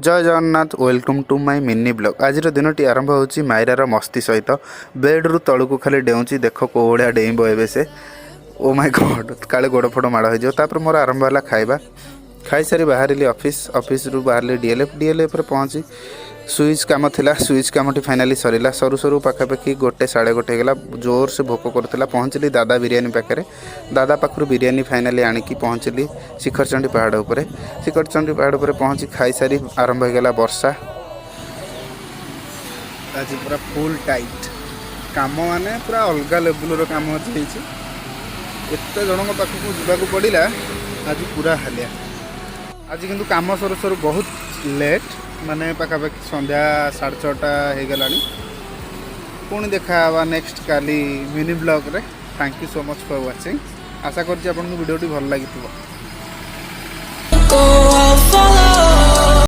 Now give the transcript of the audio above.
Jay Jagannath, welcome to my mini vlog। ଆଜିର ଦିନଟି ଆରମ୍ଭ ହେଉଛି ମାଇରାର ମସ୍ତି ସହିତ। ବେଡ଼୍ରୁ ତଳକୁ ଖାଲି ଡେଉଁଛି। ଦେଖ କେଉଁ ଭଳିଆ ଡେଇଁବ ଏବେ ସେ। ଓ ମାଇ ଗଡ୍, କାଳେ ଗୋଡ଼ ଫୋଡ଼ ମାଡ଼ ହେଇଯିବ। ତାପରେ ମୋର ଆରମ୍ଭ ହେଲା ଖାଇବା। ଖାଇସାରି ବାହାରିଲି ଅଫିସ୍। ଅଫିସରୁ ବାହାରିଲି ଡିଏଲ୍ଏଫ୍। ଡିଏଲ୍ଏଫ୍ରେ ପହଞ୍ଚି ସୁଇଚ୍ କାମ ଥିଲା। ସୁଇଚ୍ କାମଟି ଫାଇନାଲି ସରିଲା। ସରୁ ସରୁ ପାଖାପାଖି 1, 1:30 ହେଇଗଲା। ଜୋରସେ ଭୋକ କରୁଥିଲା। ପହଞ୍ଚିଲି ଦାଦା ବିରିୟାନୀ ପାଖରେ। ଦାଦା ପାଖରୁ ବିରିୟାନୀ ଫାଇନାଲି ଆଣିକି ପହଞ୍ଚିଲି ଶିଖରଚଣ୍ଡୀ ପାହାଡ଼ ଉପରେ। ଶିଖରଚଣ୍ଡୀ ପାହାଡ଼ ଉପରେ ପହଞ୍ଚି ଖାଇସାରି ଆରମ୍ଭ ହେଇଗଲା ବର୍ଷା। ଆଜି ପୁରା ଫୁଲ୍ ଟାଇଟ୍ କାମ, ମାନେ ପୁରା ଅଲଗା ଲେବୁଲ୍ର କାମ ଆଜି ହେଇଛି। ଏତେ ଜଣଙ୍କ ପାଖକୁ ଯିବାକୁ ପଡ଼ିଲା, ଆଜି ପୁରା ହାଲିଆ। ଆଜି କିନ୍ତୁ କାମ ସରୁ ସରୁ ବହୁତ ଲେଟ୍, ମାନେ ପାଖାପାଖି ସନ୍ଧ୍ୟା 6:30 ହେଇଗଲାଣି। ପୁଣି ଦେଖା ହେବା ନେକ୍ସଟ କାଲି ମିନି ବ୍ଲଗ୍ରେ। Thank you so much for watching। ଆଶା କରୁଛି ଆପଣଙ୍କୁ ଭିଡ଼ିଓଟି ଭଲ ଲାଗିଥିବ। Go.